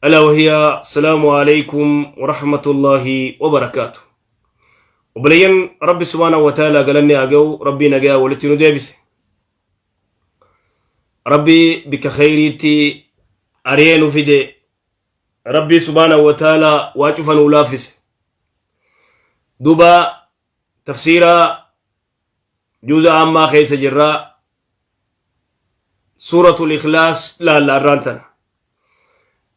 ألا وهي السلام عليكم ورحمة الله وبركاته. Obboleeyyan Rabbi subhaanahu wa ta'ala galanni haa ga'u. Rabbii nagaa walitti nu deebise. Rabbi bikka kheyriitti ari'ee nu fide. Rabbii subhaanahu wa ta'ala waa cufa nuu laaffise. Duuba tafsiira juuza ammaa keessa jirra. Suuratul Ikhlaas laalla arraan tana.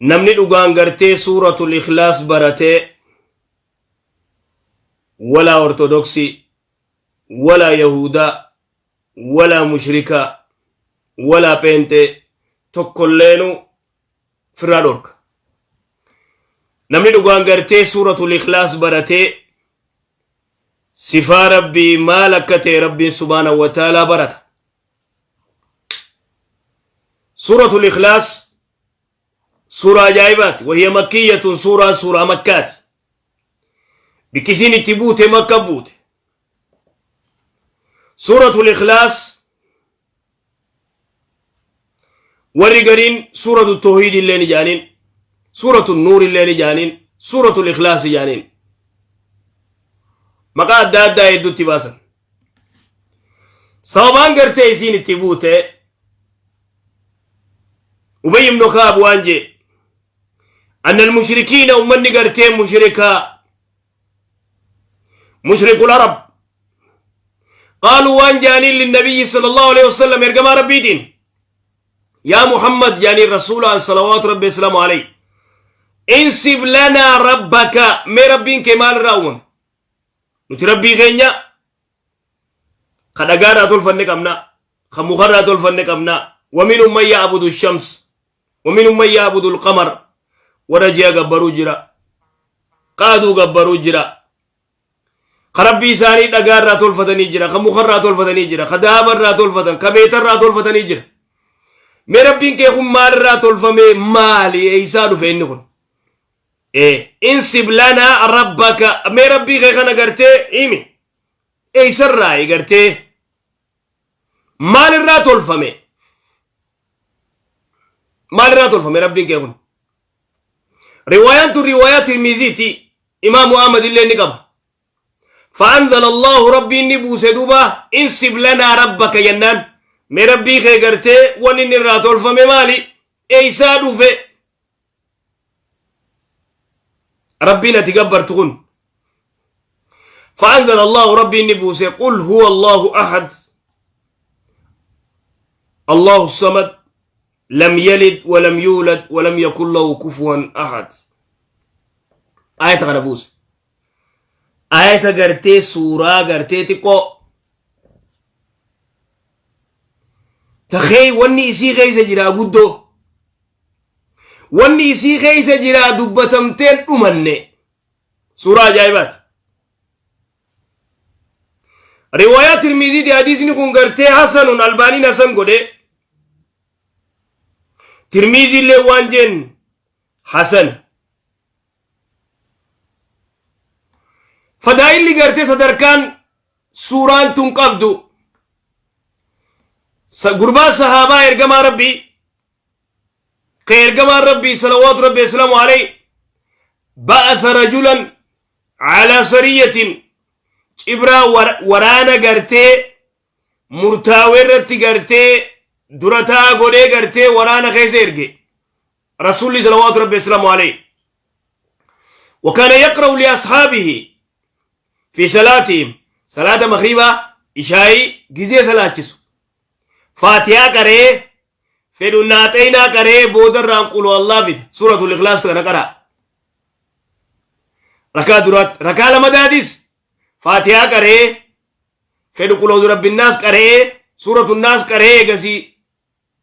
Namni dhugaan gartee Suuratul Ikhlaas baratee, walaa Ortodoksii, walaa Yahudaa, walaa mushrikaa, walaa pheenxee tokkolleenu firraa dhorka. Namni dhugaan gartee Suuratul Ikhlaas baratee, sifaa Rabbii maal akka ta'e Rabbiin subhaanahu wa ta'aalaa barata. Suuratul Ikhlaas suuraa ajaa'ibaati. Wahiya makkiyyatun, suuraan suuraa Makkaati. Bikkisiin itti buute Makka buute. Suuratul Ikhlaas warri gariin Suuratu Tawhiid illee ni jaaniin, Suuratu Nuur illee ni jaaniin, Suuratul Ikhlaas jaaniin. Maqaa adda addaa hedduutti baasan. Sababaan gartee isiin itti buute, Ubay ibn Kaab waan jee, anna al-mushrikiina, ummanni gartee mushrikaa, mushrikul Arab, qaaluu, waan jaaniin, linnabiyyi sallallahu alaihi wasallam, ergamaa Rabbiitiin, yaa Muhammad jaaniin, rasuulaan salawaatu Rabbi wasalaamu alayhi, insib lanaa rabbaka, mee Rabbiin kee maal irraa uumame? Nuti Rabbii keenya ka dhagaarraa tolfanne qabna, ka mukarraa tolfanne qabna. Waminhum man ya'budu shams waminhum man ya'budu alqamar, warra ji'a gabbaruu jira, qaaduu gabbaruu jira, ka Rabbii isaanii dhagaarraa tolfatanii jira, ka mukarraa tolfatanii jira, ka daabarraa tolfatan, ka beetarraa tolfatanii jira. Mee Rabbiin kee kun maalirraa tolfame? Maali? Eeysaa dhufe inni kun? Insib lanaa rabbaka, mee Rabbii kee kana gartee himi, eeysarraa gartee, maalirraa tolfame, maalirraa tolfame Rabbiin kee kun? Riwaayaan tun riwaayaa Tirmiziiti, Imaamu Ahmad illee ni qaba. فأنزل الله, ربي ni buuse. Duuba insib lanaa rabbaka jennaan, mee Rabbii kee gartee wanni inni irraa tolfame maali? Eeysaa dhufe Rabbiin ati gabbartu kun? فأنزل الله, ربي ni buuse, قل هو الله أحد الله الصمد لم يلد ولم يولد ولم يكن له كفوا أحد. آية kana buuse. Ayata gartee suuraa gartee xiqqoo takee, wanni isii keessa jiraa guddoo, wanni isii keessa jiraa dubbatamteen dhumanne, suuraa ajaa'ibaati. Riwaayaa Tirmiziiti, hadiisni kun gartee hasanun, Albaaniin hasan godhe. Tirmiziillee waan jeen hasan. Fadaa'illi gartee sadarkaan suuraan tun qabdu, gurbaa sahaabaa ergamaa Rabbii, ka ergamaan Rabbii salawaatu Rabbi wasalaamu alayhi ba'atha rajulan calaa sariyatin, cibraa waraana gartee murtaawee irratti gartee durataa godhee gartee waraana keessa erge Rasuulli salawaatu Rabbi wasalaamu alayhi. وكان يقرأ لأصحابه في صلاتهم، صلاة مغربة إشاي جزية صلاة فاتحة قرee fedhu naaxeynaa qaree, boodarraan qulu Allah fide, Suuratul Ikhlaas kana qara. Rakaa duraatti, rakaa lamadaadis Faatihaa qaree, fedhu qul a'uudhu rabbinnaas qaree, Suuratul Naas qaree, eegasii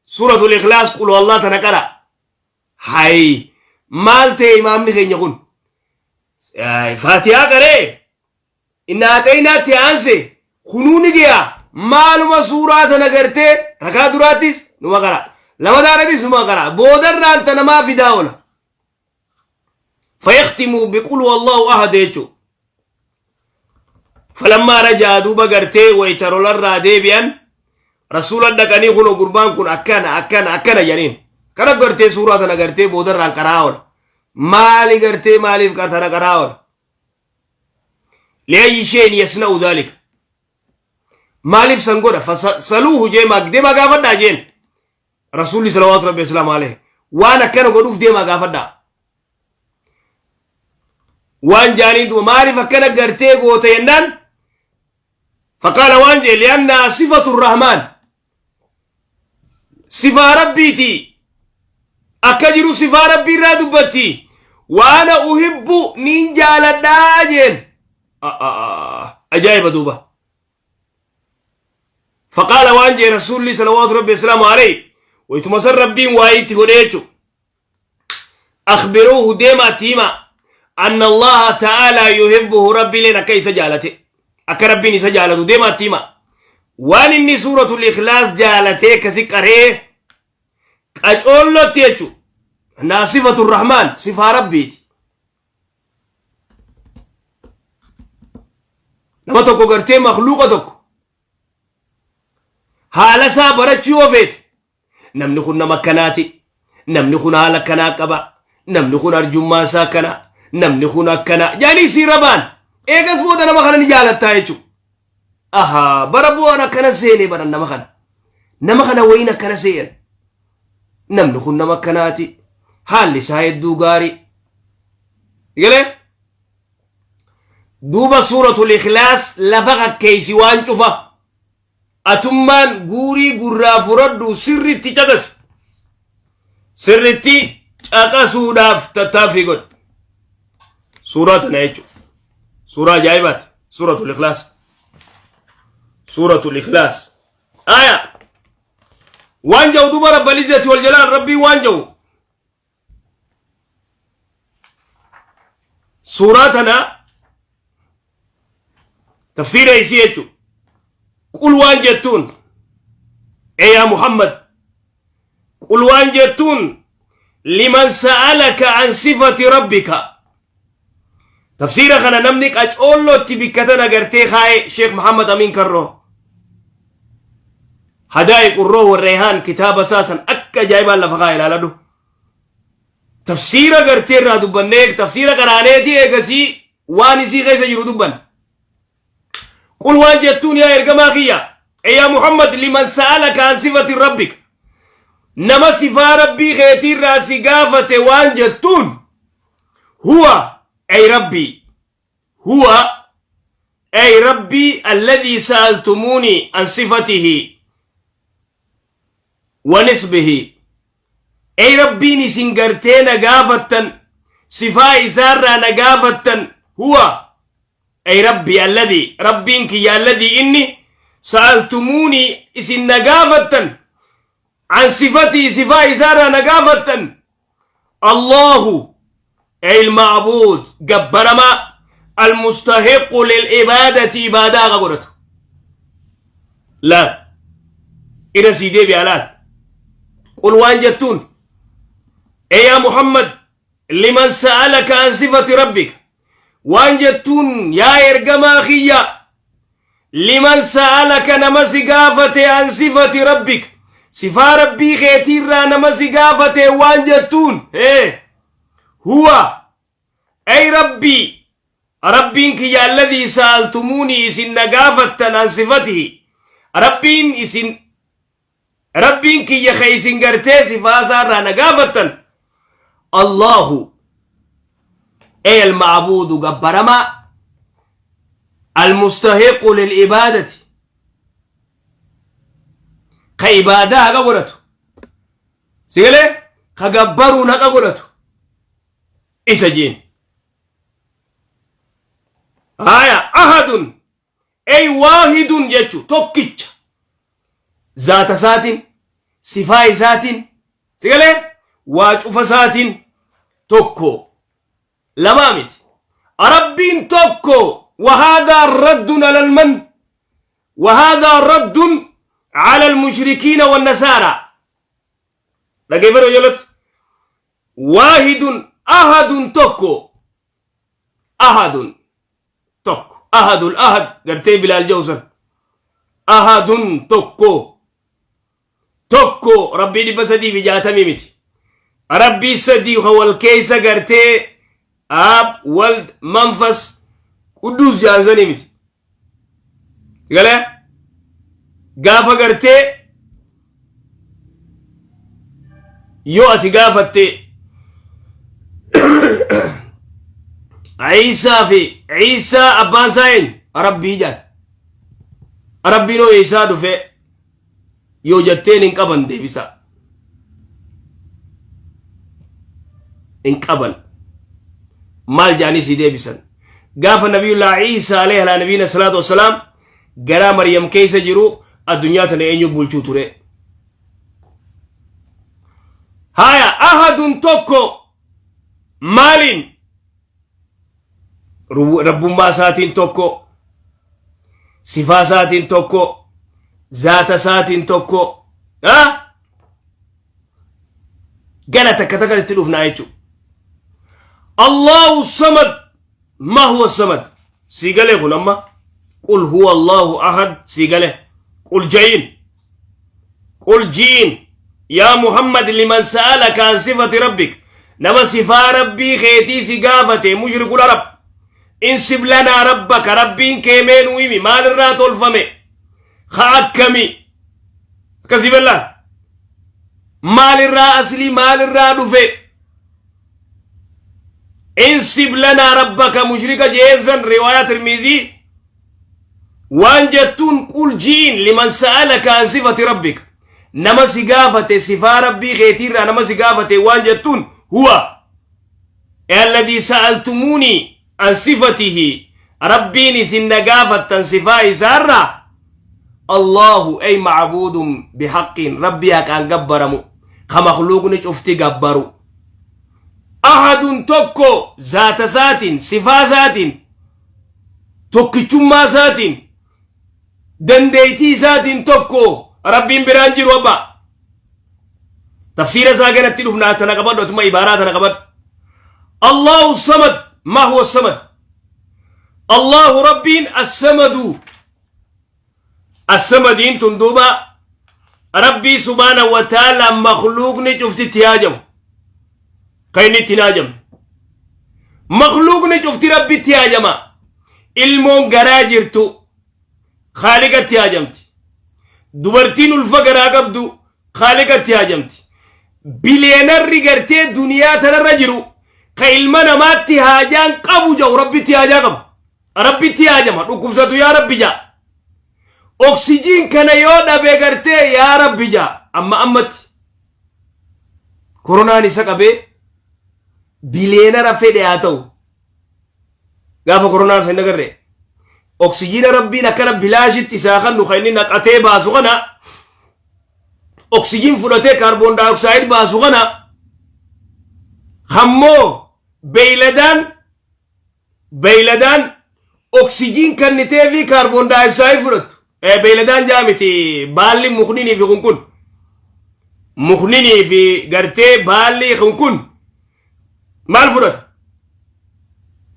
Suuratul Ikhlaas, qulu Allah tana qara. Hay, maal ta'e imaamni keenya kun? Faatihaa qaree naaxeynaatti aanse kunuu ni ge'a. Maaluma suuraa tana gartee rakaa duraattis numa qara, lamadaadhatis numa qara, boodarraan tana maa fidaa oola? فيختم بقل والله أحد jechuu. فلما رجع, duuba gartee wayta lolarraa deebi'an, Rasuula dhaqanii, kunoo gurbaan kun akkana akkana akkana jedhaniin. Kana gartee suuraa tana gartee boodarraan qaraa oola. Maali gartee maaliif tana qaraa oola? Li'ayyi shay'in yasna'u dhaalika. Maaliif san godha? Fasaluuhu jee deemaa gaafadhaa jeen. Rasuulli salawaatu rabbi wasalaamu alayhi. Waan akkana godhuuf deemaa gaafadhaa. Waan jaaniin duuba maaliif akkana gartee goota jennaan faqaala waan jee li'annaa sifatu rahmaan sifaa rabbiiti akka jiru sifaa rabbii irraa dubbatti waana uhibbu niin jaaladhaa jeen ajaa'iba duuba faqaala waan jee rasuulli salawaatu rabbi wasalaamu alayhi waytuma san rabbiin waa'ee itti godhee jechuudha akhbiruuhu deemaa itti himaa anna allaha ta'aalaa yuhibbuhu rabbiileen akka isa jaalate akka rabbiin isa jaalatu deemaa itti himaa waan inni suuratul ikhlaas jaalatee akkasi qaree qacoollotti jechu naa sifatu rahmaan sifaa rabbiiti nama tokko gartee makluuqa tokko haala isaa barachuu yoo feete Namni kun nama akkanaati. Namni kun haala akkanaa qaba. Namni kun arjummaan isaa akkana. Namni kun akkana. Jaanii sii rabaan. Eegas booda nama kana ni jaalattaa jechuudha. Ahaa bara bu'aan akkana seenee baran nama kana. Nama kana wayiin akkana seenan. Namni kun nama akkanaati. Haalli isaa hedduu gaarii. Galee? Duuba suuratul ikhlaas lafa kakkeessi waan cufa. Atummaan guurii gurraa furadhu sirritti caqasi. Sirritti caqasuudhaaf tattaaffii godhi. Suuraa tana jechuudha. Suuraa ajaa'ibaati. Suuratul Ikhlaas. Suuratul Ikhlaas. Aya. Waan jedhu duba rabbal izzati wal jalaal rabbii waan jedhu. Suuraa tana tafsiira isii jechuudha. Qul waan jettuun ee yaa Muhammad qul waan jettuun liman sa'alaka an sifati rabbika tafsiira kana namni qacoollootti bikka tana gartee kaaye Sheekh Muhammad Amiin Karroo Hadaa'iqu Ruuh Warreehaan kitaaba isaa san akka ajaa'ibaan lafa kaa'e ilaaladhu. Tafsiira gartee irraa dubbannee tafsiira qaraaneeti eegasii waan isii keessa jiru dubban. Qul waan jettuun yaa ergamaa kiyya yaa Muhammad liman sa'alaka an sifati rabbik nama sifaa rabbii keetiirraa si gaafate waan jettuun huwa ay rabbii huwa ay rabbii alladhii sa'altumuuni an sifatihi wa nisbihi ay rabbiin isin gartee na gaafattan sifaa isaarraa na gaafattan huwa ay rabbii alladhii rabbiin kiyya alladhii inni sa'altumuuni isin na gaafattan an sifatii sifaa isaarraa na gaafattan Allahu ay al-ma'buud gabbaramaa al-mustahiqqu lil-ibaadati ibaadaa haqa godhatu. Laal irra sii deebi'a laal qul waan jettuun ee yaa Muhammad liman sa'alaka an sifati rabbika waan jettuun yaa ergamaa kiyya liman sa'alaka nama si gaafate an sifati rabbik sifaa rabbii keetiirraa nama si gaafate waan jettuun hee huwa ay rabbii rabbiin kiyya alladhii sa'altumuunii isin na gaafattan an sifatihi rabbiin isin rabbiin kiyya ka isin gartee sifaa isaarraa na gaafattan allahu ay almacbuudu gabbaramaa almustahiqu lil'ibaadati ka ibaadaa haqa godhatu sigalee ka gabbaruun haqa godhatu isa jeen haya ahadun Ey waahidun jechu tokkicha. Zaata isaatiin, sifaa isaatiin, sigalee waa cufa isaatiin tokko. Lamaa miti. Rabbiin tokko wahaadaa raddun alal man wahaadaa raddun ala almushrikiina wannasaara. Dhageeffadhu jalatti. Waahidun ahadun tokko. Ahadun. Tokko ahadul ahad gartee bilaal jedhu san ahadun tokko tokko rabbii 360 miti Rabbii sadii ka wal keessa gartee Aab, Wald, Manfas, Qudduus jaansanii miti. Galee gaafa gartee yoo ati gaafatte Iisaa fi Iisaa abbaan isaa eenyu? Rabbii jedhan. Rabbiin hoo eessaa dhufe yoo jetteen hin qaban deebisaa. Hin qaban. Maal jedhanii si deebisan? Gaafa Nabiyullaa Iisaa alayhi alaa nabiyina salaatu wassalaam garaa Maryam keessa jiru addunyaa tana eenyu bulchuu ture? Haya ahadun tokko maaliin rabbummaa isaatiin tokko, sifaa isaatiin tokko, zaata isaatiin tokko, gana takka takka itti dhufnaa jechuudha. Allahu samad, ma huwa samad? Sii galee kun amma qul huwa Allahu ahad sii galee qul ja'iin qul ji'iin yaa Muhammad liman sa'alaka an sifati rabbik, nama sifaa rabbii keetii si gaafate mushrikul arab, insib lanaa rabbaka, rabbiin kee mee nuu himi, maalirraa tolfame, ka akkami, akkasii ballaan maalirraa aslii maalirraa dhufe, insib lanaa rabbaka mushrika jeesan. Riwaayaa Tirmizii waan jettuun qul ji'iin liman sa'alaka an sifati rabbika, nama si gaafate sifaa rabbii keetiirraa nama si gaafate waan jettuun huwa alladhii sa'altumuunii an sifatihi, rabbiin isin na gaafattan sifaa isaarraa Allahu ay macbuudun bihaqqin, rabbii haqaan gabbaramu ka makhluuqni cufti gabbaru, ahadun tokko, zaata isaatiin, sifaa isaatiin, tokkichummaa isaatiin, dandeeytii isaatiin tokko, rabbiin biraan jiru. Abba tafsiira isaa ganatti dhufnaa, tana qabadhu, atuma ibaaraa tana qabadhu. Allahu samad, ma huwa samad? Allahu rabbiin assamadu, assamadiin tun duuba rabbii subhaana wa ta'ala makhluuqni cufti itti haajamu kan inni itti hin haajamne. Makhluuqni cufti rabbitti haajama. Ilmoon garaa jirtu khaaliqatti haajamti, dubartiin ulfa garaa qabdu khaaliqatti haajamti, bileenarri gartee duniyaa tanarra jiru ka ilma namaatti haajaan qabu jedhu rabbitti haajaa qaba, rabbitti haajama. Dhukkubsatu yaa rabbi jaa, oksijiin kana yoo dhabe gartee yaa rabbi jaa. Amma ammatti koronaan isa qabee bileenara fedhe haa ta'u, gaafa koronaan isa hin agarre oksijiina rabbiin akkana bilaashitti isaa kannu kan inni naqatee baasu kana, oksijiin fudhatee kaarboon daayoksaayiid baasu kana, hammoo beeyladaan oksijiin kannitee fi kaarboon daayoksaayiid fudhattu. Beeyladaan jaa miti, baalli mukninii fi kun mukninii fi gartee baalli kun maal fudhata?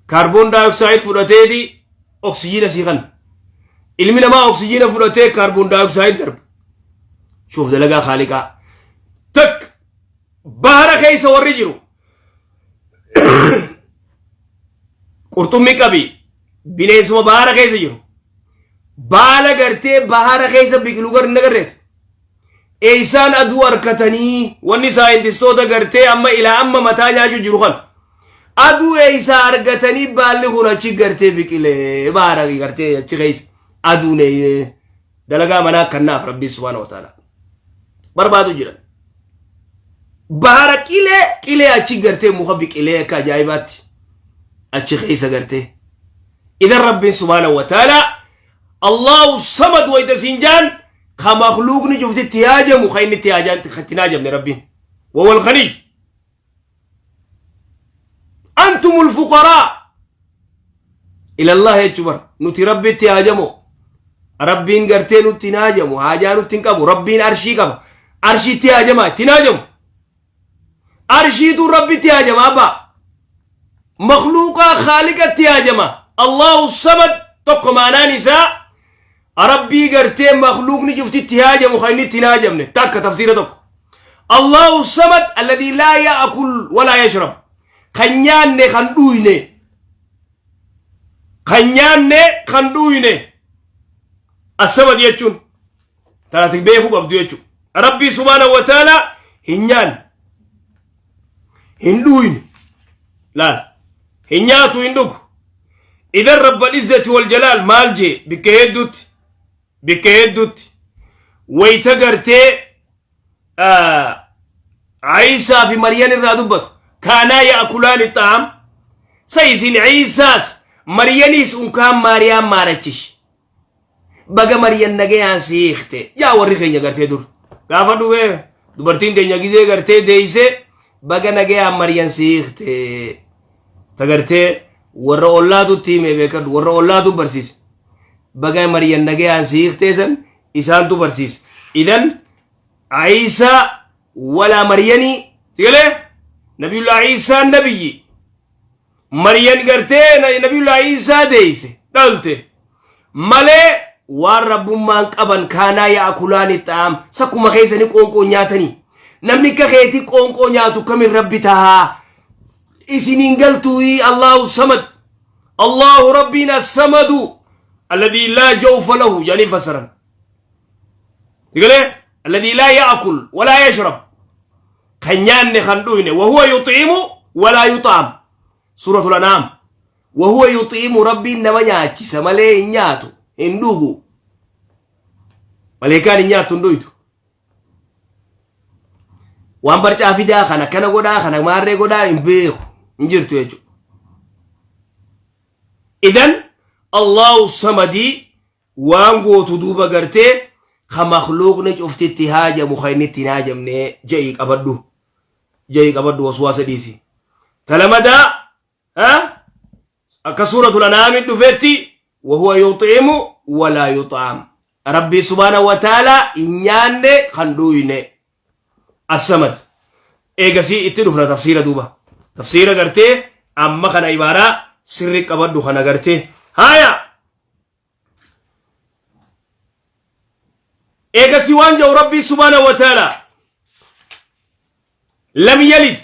Kaarboon daayoksaayiid fudhateeti oksijiina sii kanna. Ilmi namaa oksijiina fudhatee kaarboon daayoksaayiid darba. Shuuf dalagaa khaaliqaa. Tak bahara keessa warri jiru qurxummii qabi, bineensuma bahara keessa jiru, baala gartee bahara keessa biqilu gar hin agarreetu. Eessaan aduu harkatanii? Wanni saayintistoota gartee amma ilaa amma mataa nyaachuu jiru kan aduu eessaa argatanii? Baalli kun achi gartee biqilee bahara gartee achi keessa aduun dalagaa manaa kannaaf rabbiin subhaana wa ta'ala barbaadu jiran. Bahara qilee qilee achi gartee muka biqilee akka ajaa'ibaatti achi keessa gartee. Idan rabbiin subhaana wa ta'ala Allahu samad wayta siin jaan ka makhluuqni cufti itti haajamu ka inni itti haajaan itti hin haajamne rabbiin. Wawal ghaniy. Antumul fuqaraa ilallah jechuu bara nuti rabbi itti haajamoo, rabbiin gartee nutti hin haajamu, haajaa nutti hin qabu. Rabbiin arshii qaba, arshii itti haajamaa? Itti hin haajamu. Arshiitu rabbi itti haajama abbaa, makhluuqaa khaaliqa itti haajama. Allahu samad tokko maanaan isaa rabbii gartee makhluuqni cufti itti haajamu kan inni itti hin haajamne. Takka tafsiira tokko. Allahu samad alladhii laa ya'kul walaa yashrab. Kan nyaanne kan dhuyne. Kan nyaanne kan dhuyne. As-samad jechuun tanaati beekuu qabdu jechuudha. Rabbii subhaanahu wa ta'ala hin nyaanne. Hin dhuyne. Laal. Hin nyaatu hin dhugu. Idan rabbal izzati wal jalaal maal jee bikka hedduutti. Bikka hedduutti. Wayita gartee Ciisaa fi Mariyan irraa dubbatu. Kaanaa ya'kulaani xaam. Sa isin Ciisaas Mariyaniis unkaan Maariyaam maarachish. Baga Mariyan nagayaan si hiikte. Yaa warri keenya gartee dur. Gaafa dhufee dubartiin teenya gizee gartee deeysee baga nagayaan Mariyan si hiikte. Ta gartee warra ollaatutti himee beekadhu warra ollaatu barsiise. Baga Mariyan nagayaan si hiiktee san isaantu barsiise. Idan Ciisaa walaa Maryanii si galee Nabiyullaa Ciisaa nabiyyi Maryan gartee Nabiyullaa Ciisaa deeyse dhalte malee waan rabbummaan qaban kaanaa yaakulaani xaam sakkuma keessanii qoonqoo nyaatanii namni akka keetii qoonqoo nyaatu kamin rabbi tahaa isiniin galtuuyi Allahu samad Allahu rabbiin as-samadu alladhii laa jawfa lahu jedhanii fassaran. Sigalee alladhii laa ya'kul walaa yashrab kan nyaanne kan dhuyne wahuwa yuxiimu walaa yuxaam suuratul anaam wahuwa yuxiimu rabbiin nama nyaachisa malee hin nyaatu hin dhugu maleekaan hin nyaattu hin dhuytu waan barcaa fidaa kana akkana godhaa kana maarree godhaa hin beeku hin jirtu jechuudha. Idan Allahu samadii waan gootu duuba gartee ka makhluuqni cufti itti haajamu ka inni itti hin haajamne je'ii qabadhu je'ii qabadhu waswaasa dhiisi talamadaa akka suuratul anaami dhufetti wahuwa yuxiimu walaa yuxaam rabbii subhaanahu wa ta'aalaa hin nyaanne kan dhuyne assamad eegasii itti dhufna tafsiira duuba tafsiira gartee amma kana ibaaraa sirri qabadhu kana gartee haaya Eegasii waan jedhu Rabbii subhaanahu wa ta'ala lam yalid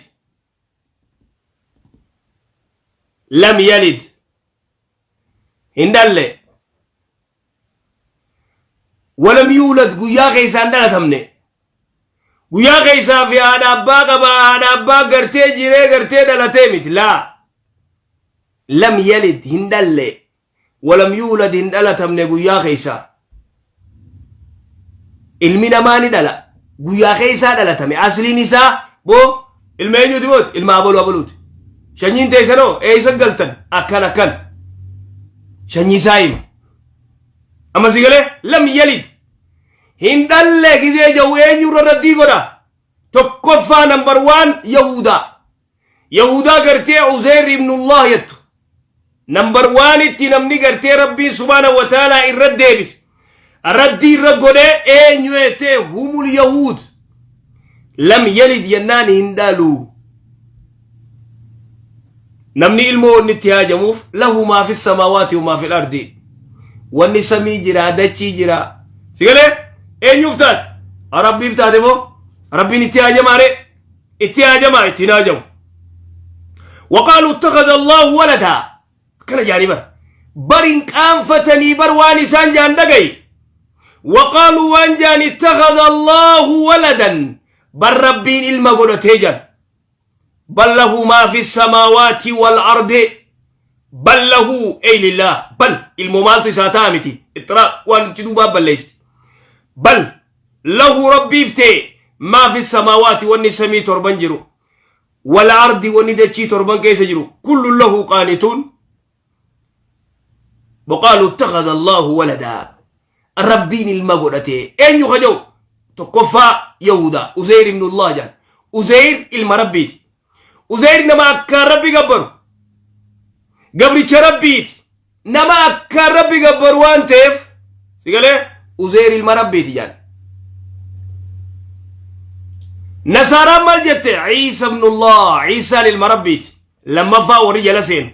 lam yalid hin dhalle walam yuulad guyyaa keessaa hin dhalatamne guyyaa keessaa fi haadha abbaa qabaa haadha abbaa gartee jiree gartee dhalatee miti laa lam yalid hin dhalle walam yuulad hin dhalatamne guyyaa keessaa ilmi namaa ni dhala guyyaa keessaa dhalatame asliin isaa boo ilma eenyuti booti ilma abaluu abaluuti shanyiin teessanoo eessa galtan akkan akkan shanyii isaa hima amma si galee lam yalid hin dhalle gizee jahu eenyurra raddii godha tokkoffaa nambar waan yahudaa Yahudaa gartee Uzeyr ibnullah jettu. Nambar waanitti namni gartee Rabbiin subhaanahu wa ta'aalaa irra deebise. Raddii irra godhee eenyu jettee humul yahuud. Lam yalid jennaan hin dhalu. Namni ilmoo wanni itti haajamuuf lahu maa fi samaawaati wa maa fil ardi. Wanni samii jira dachii jira. Si galee eenyuuf taate? Rabbiif taate moo? Rabbiin itti haajamaaree? Itti haajamaa itti hin haajamu. Waqaalu ittakhadha Allahu waladaa. Akkana jaanii bar. Bar hin qaanfatanii bar waan isaan jaan dhagayi. Waqaalu waan jaan ittakhadha Allahu waladan. Bar Rabbiin ilma godhatee jaan. Bal lahu maa fi samaawaati wal ardi. Bal lahu ey lillah. Bal ilmoo maaltu isaa ta'a miti. Ixtiraa waan itti duubaa balleessi. Bal lahu rabbiif ta'e maa fi samaawaati wanni samii torban jiru wal ardi wanni dachii torban keessa jiru kullu lahu qaanituun waqaalu ittakhadha allahu waladaa rabbiin ilma godhate eenyu ka jedhu tokkoffaa yahudaa uzeyr ibnullah jedhan uzeyr ilma rabbiiti uzeyr nama akkaan rabbi gabbaru gabricha rabbiiti nama akkaan rabbi gabbaru waan ta'eef si galee uzeyr ilma rabbiiti jedhan nasaaraan maal jette ciisa ibnullah ciisaan ilma rabbiiti lammaffaa warri jala seenu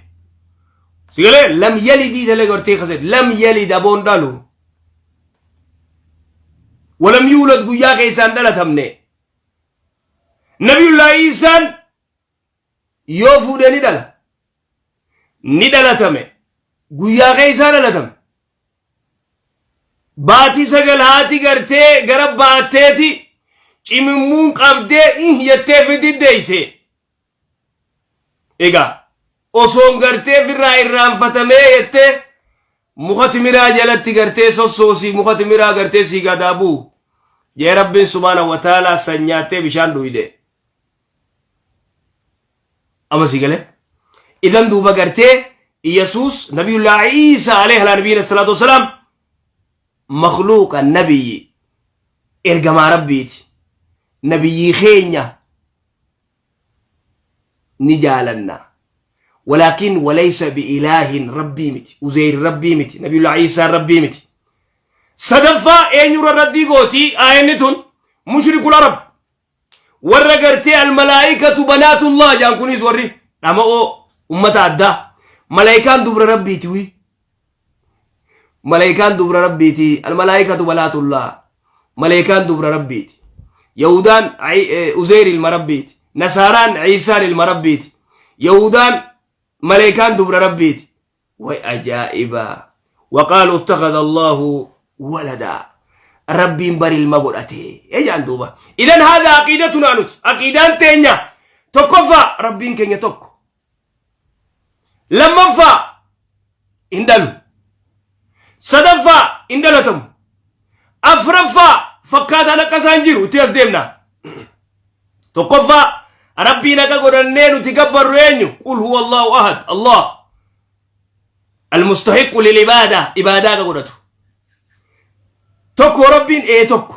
si galee lam yalidii tale gartee kaset lam yalid aboon dhalu walam yuulad guyyaa keessaan dhalatamne. Nabiyullaa Iisaan yoo fuudhee ni dhala. Ni dhalatame. Guyyaa keessaa dhalatame. Baatii 9 haati gartee gara baatteeti cimimmuun qabdee ih jettee fidi deeyse. Egaa osoon gartee firraa irraanfatamee jettee muka timiraa jalatti gartee sossoosii muka timiraa gartee sii gadaa bu'u. Jee Rabbiin subhaana wa ta'aalaa san nyaattee bishaan dhuyde. Amma sii galee. Idan duuba gartee Yesuus Nabiyullaa Iisaa alayhi alaa nabiyyiina salaatu wasalaam makluuqa nabiyyi ergamaa Rabbiiti. Nabiyyii keenya ni jaalanna. Walaakin walaysa bi'ilaahin Rabbii miti. Uzeyr Rabbii miti. Nabiyullaa Iisaan Rabbii miti. Sadaffaa eenyurra raddii gooti aayanni tun mushrikul arab. Warra gartee almalaayikatu banaatullah jaan kunis warri dhama'oo ummata addaa. Malaayikaan dubra Rabbiiti wi. Malaayikaan dubra Rabbiiti. Almalaayikatu banaatullah. Malaayikaan dubra Rabbiiti. Yahudaan Uzeyr ilma Rabbiiti. Nasaaraan Iisaan ilma Rabbiiti. Yahudaan malaayikaan dubra Rabbiiti. Way ajaa'iba! Waqaaluu ittakhadha Allaahu waladaa. Rabbiin bar ilma godhate. Ejaan duuba. Idan haadha aqiidatunaa nuti. Aqiidaan teenya. Tokkoffaa Rabbiin keenya tokko. Lammaffaa hin dhalu. Sadaffaa hin dhalatamu. Afraffaa fakkaataan akka isaan jiru itti as deemna. Tokkoffaa Rabbiin akka godhannee nuti gabbarru eenyu? Qul huwa Allahu ahad. Allah. Almustahiqqu lil ibaadaa. Ibaadaa akka godhatu. Tokko Rabbiin ee tokko.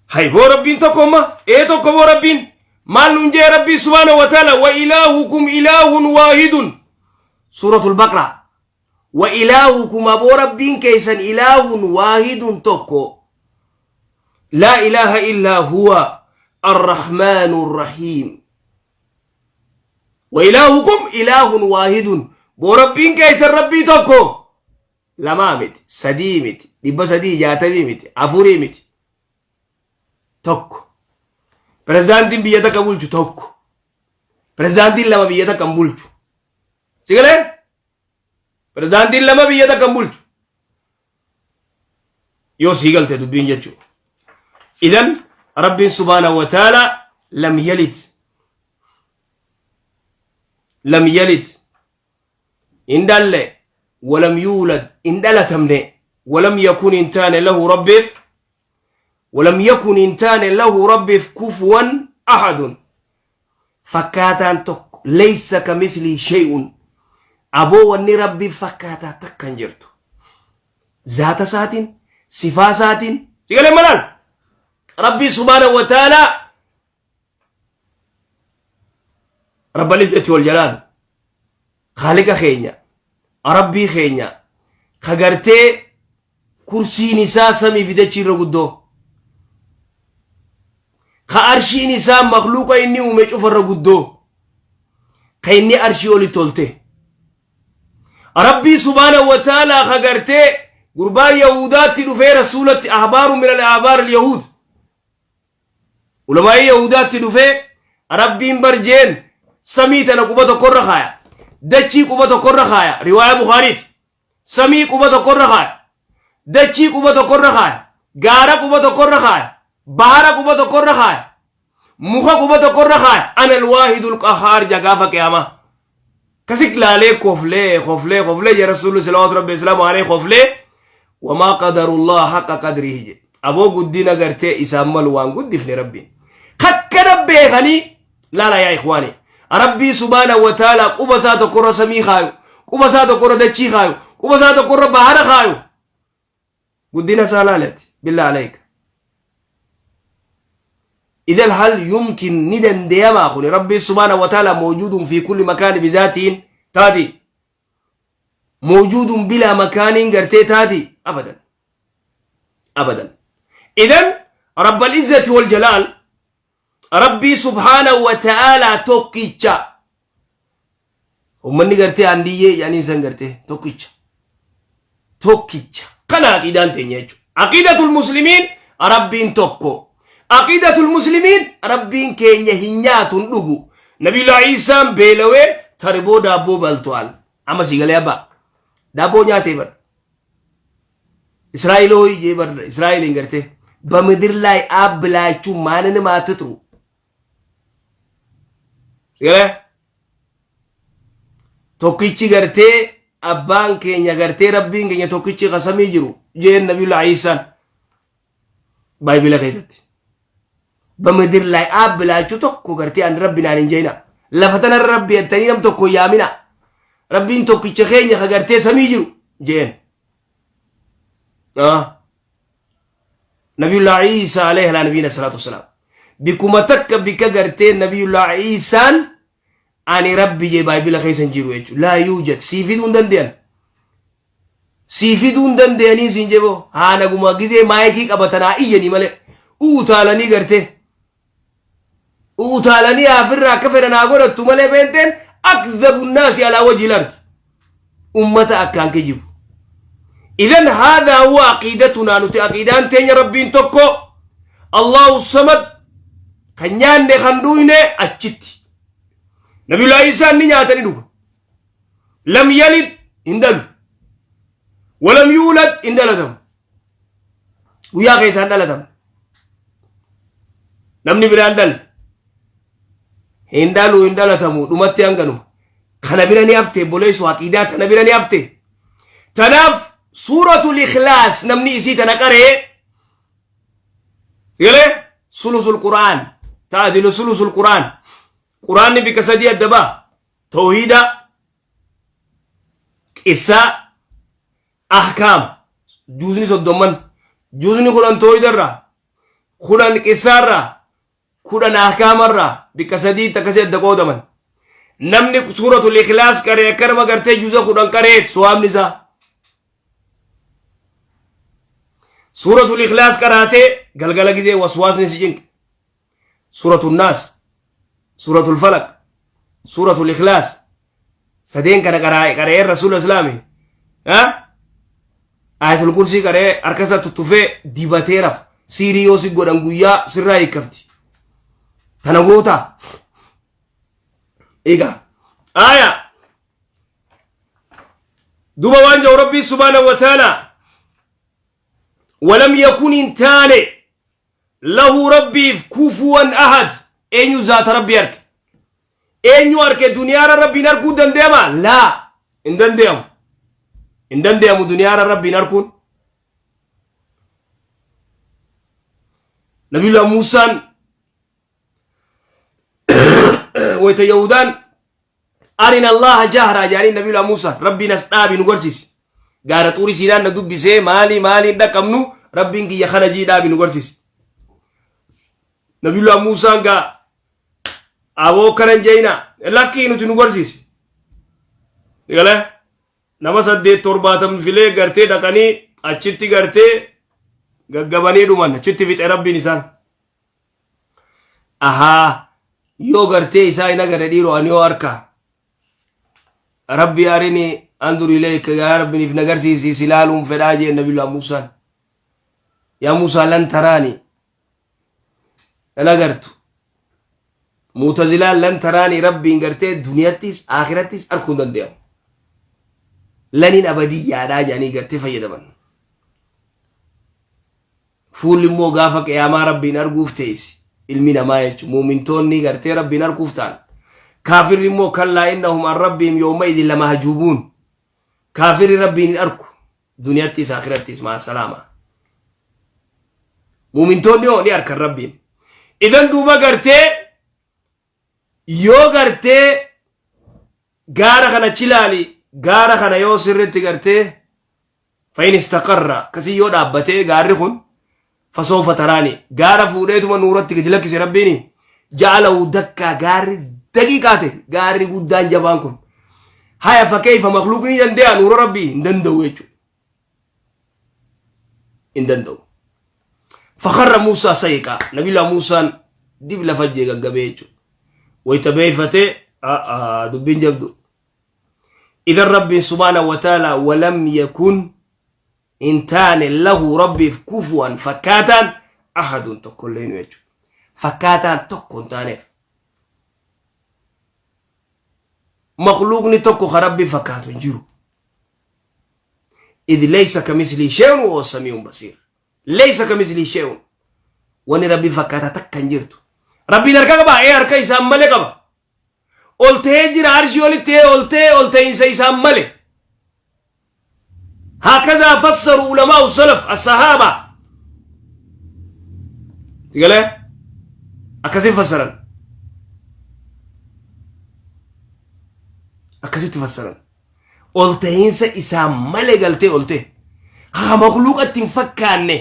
Hay boo Rabbiin tokko amma ee tokko boo Rabbiin. Maal nuun jee Rabbiin subhaanahu wa ta'ala wa ilaahukum ilaahun waahidun. Suuratul Baqraa. Wa ilaahukum aboo Rabbiin keessan ilaahun waahidun tokko. Laa ilaaha illaa huwa arrahmaanu rahiim. Wa ilaahukum ilaahun waahidun. Boo Rabbiin keessan Rabbii tokko. Lamaa miti, sadii miti, 360 miti, afurii miti. Tokko. Pirezidaantiin biyya takka bulchu tokko. Pirezidaantiin lama biyya takka hin bulchu. Si galee? Pirezidaantiin lama biyya takka hin bulchu. Yoo sii galte dubbiin jechuudha. Idan Rabbiin subhaanahu wa ta'ala lam yalid. Lam yalid. Hin dhalle. Walam yuulad. Hin dhalatamne. Walam yakun hin taane lahu Rabbiif. Walam yakun hin taane lahu Rabbiif kufuwan ahadun. Fakkaataan tokko laysa kamislii shay'un. Aboo wanni Rabbiif fakkaataa takka hin jirtu. Zaata isaatiin, sifaa isaatiin, si galee malaan? Rabbii subhaanahu wa ta'aalaa Rabbal izzati wal jalaal Khaaliqa keenya Rabbii keenya ka gartee kursiin isaa samii fi dachii irra guddoo ka arshiin isaa makluuqa inni uume cufa irra guddoo ka inni arshii oli tolte Rabbii subhaanahu wa ta'aalaa ka gartee gurbaan Yahudaatti dhufee rasuulatti ahbaaru min al-ahbaar al-yahuud Ulamaa'ii Yahudaatti dhufee Rabbiin bar jeen samii tana quba tokkorra kaaya. Dachii quba tokkorra kaaya. Riwaaya Bukaariiti. Samii quba tokkorra kaaya. Dachii quba tokkorra kaaya. Gaara quba tokkorra kaaya. Bahara quba tokkorra kaaya. Muka quba tokkorra kaaya. Ana alwaahidul qahhaar ja gaafa qiyaamaa. Kasik laalee koflee koflee koflee ja Rasuulli salawaatu rabbi islaamu alayhi koflee wamaa qadarullah haqa qadrihi jedhe. Aboo guddina gartee isaan malu waan guddifne rabbiin. Kakkana beekanii laala yaa ikhwaani. Rabbii subhaana wa ta'ala quba isaa tokkorra samii kaayu, quba isaa tokkorra dachii kaayu, quba isaa tokkorra bahara kaayu. Guddina isaa laalati billaa alayka. Idan hal yumkin ni dandeeyamaa kuni rabbii subhaana wa ta'ala mawjuudun fi kulli makaani bizaatiin taati. Mawjuudun bilaa makaaniin gartee taati abadan. Abadan. Idan rabbal izzati wal jalaal rabbii subhaana wa ta'ala tokkicha. Ummanni gartee andiyyee jedhanii san gartee tokkicha. Tokkicha. Kana aqiidaan teenya jechuudha. Aqiidatul muslimiin rabbiin tokko. Aqiidatul muslimiin Rabbiin keenya hin nyaatu hin dhugu. Nabiyullah Iisaan beelawee tarboo daabboo baltu'al. Amma sii galee abbaa. Daabboo nyaatee bar. Israa'el hooyi jee bar Israa'el hin gartee. በምድር ላይ አብ ብላችሁ ማንንም አትጥሩ። Galee tokkichi gartee abbaan keenya gartee Rabbiin keenya tokkichi qasamii jiru jeen Nabiyullah Iisaan baayibila keessatti. በምድር ላይ አብ ብላችሁ tokko gartee ani Rabbi naan hin jeena. Lafa tanarra Rabbi jettanii nam tokko hin yaamina. Rabbiin tokkicha keenya ka gartee samii jiru jeen. Nabiyullah Iisaa alayhi ala nabiyina salaatu wassalaam. Bikkuma takka bikka gartee Nabiyullah Iisaan ani Rabbi jee baayibila keessa hin jiru jechuudha. Laa yuujad sii fiduu hin dande'an. Sii fiduu hin dande'anii siin jeboo haa naguma gizee maayikii qabatan haa iyyanii malee utaalanii gartee utaalanii haafirraa akka fedhan haa godhattu malee beenteen akdhabu nnaasi alaa wajhi lardi ummata akkaan kijibu. إذن هذا هو عقيدتنا. Nuti aqiidaan teenya Rabbiin tokko, Allahu Samad, kan nyaanne kan dhuyne achitti. Nabiyullah Isaan ni nyaata ni dhuga. لم يلد hin dhalu. ولم يولد hin dhalatamu. Guyyaa keessaan dhalatamu. Namni biraan dhalle. Hin dhalu hin dhalatamu dhumatti hanganuma. Kana bira ni hafte boleessu aqiidaa tana bira ni hafte. Tanaaf Suuratul Ikhlaas namni isii tana qaree galee sulusul Qur'aan تعدل ثلث القرآن. Qur'aanni bika sadii adda ba'a. Tawhiida, qissaa, ahkaama. Juuzni 30n. Juuzni 10 tawhiidarraa, 10 qissaarraa, 10 ahkaamarraa bika sadii akkasii adda qoodaman. Namni Suuratul Ikhlaas qaree akkanuma gartee juuza 10 qaree suwaabni isaa. Suuratul Ikhlaas qaraatee galgala gizee waswaasni si cinqe. Suuratul Naas, Suuratul Falaq, Suuratul Ikhlaas sadeen kana qara'ee Rasuula Islaami. Ayatul Kursii qara'ee harka isaa tuttufee dibatee rafa. Siirii yoo si godhan guyyaa sirraa hiikamti. Tana gootaa. Egaa. Aya. Duba waan jedhu Rabbii subhaanahu wa ta'ala ولم يكن hin taane له Rabbiif كفوا أحد. Eenyu zaata Rabbii arke? Eenyu arke? Duniyaara Rabbiin arguu dandeema? Laa, hin dandeemu, hin dandeemu duniyaara Rabbiin arguun. Nabiyullah Muusaan wayta Yahudaan أرنا الله جهرة jedhanii Nabiyullah Muusaa Rabbiin as dhaabi nu garsiisi. Gaara Xuuri Siinaan na dubbisee maali maali hin dhaqqabnu, Rabbiin kiyya kana jii dhaabi nu garsiisi. Nabiyullah Muusaan gaa aboo kana hin jeeyina, lakkii nuti nu garsiisi. Galee nama saddeet torbaatam filee gartee dhaqanii achitti gartee gaggabanii dhuman, achitti fixe Rabbiin isaan. Ahaa, yoo gartee isaa hin agarre dhiiroo ani yoo harka Rabbi أرني أنظر إليك yaa Rabbiin if nagarsiisi si ilaaluun fedhaa jee Nabiyullah Muusaan. يا موسى لن تراني nan agartu. Muutazilaan لن تراني Rabbiin gartee duniyattis akhirattis arguu hin danda'amu. Laniin abadiyyaadhaa jedhanii gartee fayyadaman. Fuulli immoo gaafa qiyaamaa Rabbiin arguuf teessi. Ilmi namaa jechuun muumintoonni gartee Rabbiin arguuf ta'an. Kaafirri immoo كلا إنهم عن ربهم يومئذ لمحجوبون. Kaafirri Rabbiin hin argu. Duniyattis akhirattis مع السلامة. Muumintoonni hoo ni arkan Rabbiin. Idan duuba gartee yoo gartee gaara kana chilaali, gaara kana yoo sirritti gartee فإن استقر kasii yoo dhaabbatee gaarri kun فسوف تراني gaara fuudheetuma nuuratti gadi lakkise Rabbiini جعله دكا gaarri daqiiqaa ta'e gaarri guddaan jabaan kun haya فكيف makluuqni danda'a nuura Rabbii? Hin danda'u jechuudha, hin danda'u. فخر موسى صعقا Nabiyullah Muusaan dib lafa jee gaggabee jechuudha wayta beeyfatee dubbiin jabdu. Idan Rabbiin subhaanahu wa ta'ala ولم يكن hin taane له Rabbiif كفوا fakkaataan أحد tokkollee jechuudha. Fakkaataan tokko hin taaneef. Makluuqni tokko ka Rabbi fakkaatu hin jiru. Idh laysa kamislii shay'un wa huwa samii'un basiir. Laysa kamislii shay'un. Wanni Rabbi fakkaataa takka hin jirtu. Rabbiin harka qaba? Ee harka isaan malee qaba. Ol ta'ee jira arshii olitti ta'ee ol ta'ee ol ta'iinsa isaan male. Hakadaa fassaru ulamaa'u salaf as-sahaaba. Sigalee akkasiin fassaran. Akkasitti fassaran. Ol ta'iinsa isaan male galtee ol ta'e. Haa makluuqatti hin fakkaanne.